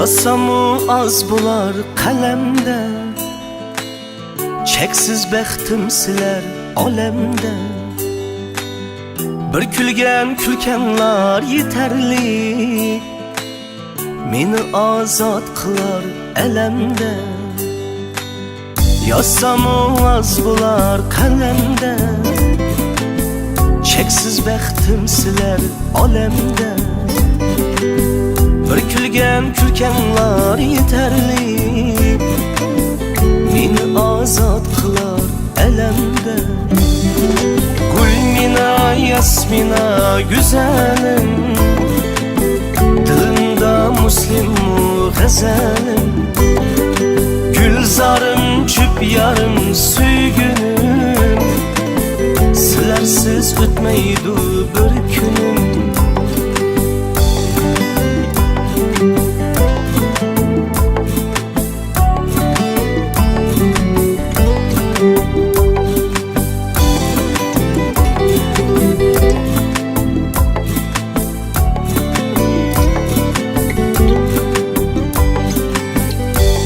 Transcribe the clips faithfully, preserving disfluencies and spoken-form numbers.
يازساممۇ ئاز بولار قەلەمدە، چەكسىز بەختىم سىلەر ئالەمدە. بىر كۈلگەن كۈلكەڭلار يېتەرلىك، مېنى ئازاد قىلار ئەلەمدە. يازساممۇ ئاز بولار قەلەمدە، چەكسىز بەختىم سىلەر ئالەمدە. بىر كۈلگەن كۈلكەڭلار يېتەرلىك، مېنى ئازاد قىلار ئەلەمدە. گۈلمىنا، ياسمىنا، گۈزەلىم، دىلىمدا مۇسلىممۇ غەزەلىم. گۈلزارىم، چۆپ يارىم، سۆيگۈنۈم، سىلەرسىز ئۆتمەيدۇ بىر كۈنۈم.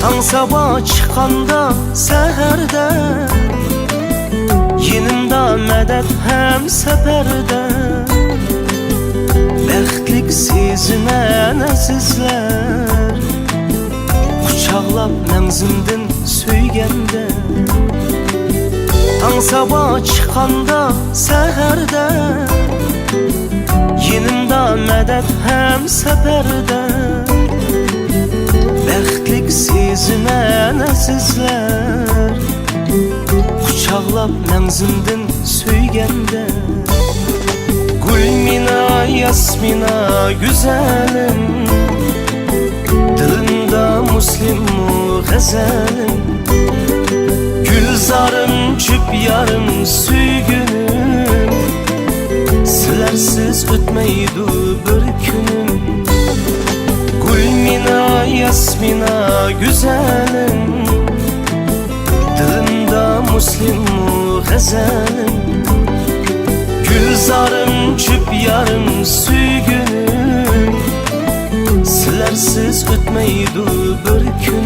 تاڭ سابا چىققاندا سەھەردە، يېنىمدا مەدەت ھەم سەپەردە. بەختلىك سېزىمەن ئەزىزلەر، قۇچاقلاپ مەڭزىمدىن سۆيگەندە. تاڭ سابا چىققاندا سەھەردە، يېنىمدا مەدەت ھەم سەپەردە. بەختلىك سېزىمەن ئەزىزلەر، قۇچاقلاپ مەڭزىمدىن سۆيگەندە. گۈلمىنا، ياسمىنا، گۈزەلىم، دىلىمدا مۇسلىممۇ غەزەلىم. گۈلزارىم، چۆپ يارىم، سۆيگۈنۈم، سىلەرسىز ئۆتمەيدۇ بىر كۈنۈم. گۈلمىنا، ياسمىنا، گۈزەلىم، دىلىمدا مۇسلىممۇ غەزەلىم. گۈلزارىم، چۆپ يارىم، سۆيگۈنۈم، سىلەرسىز ئۆتمەيدۇ بىر كۈن.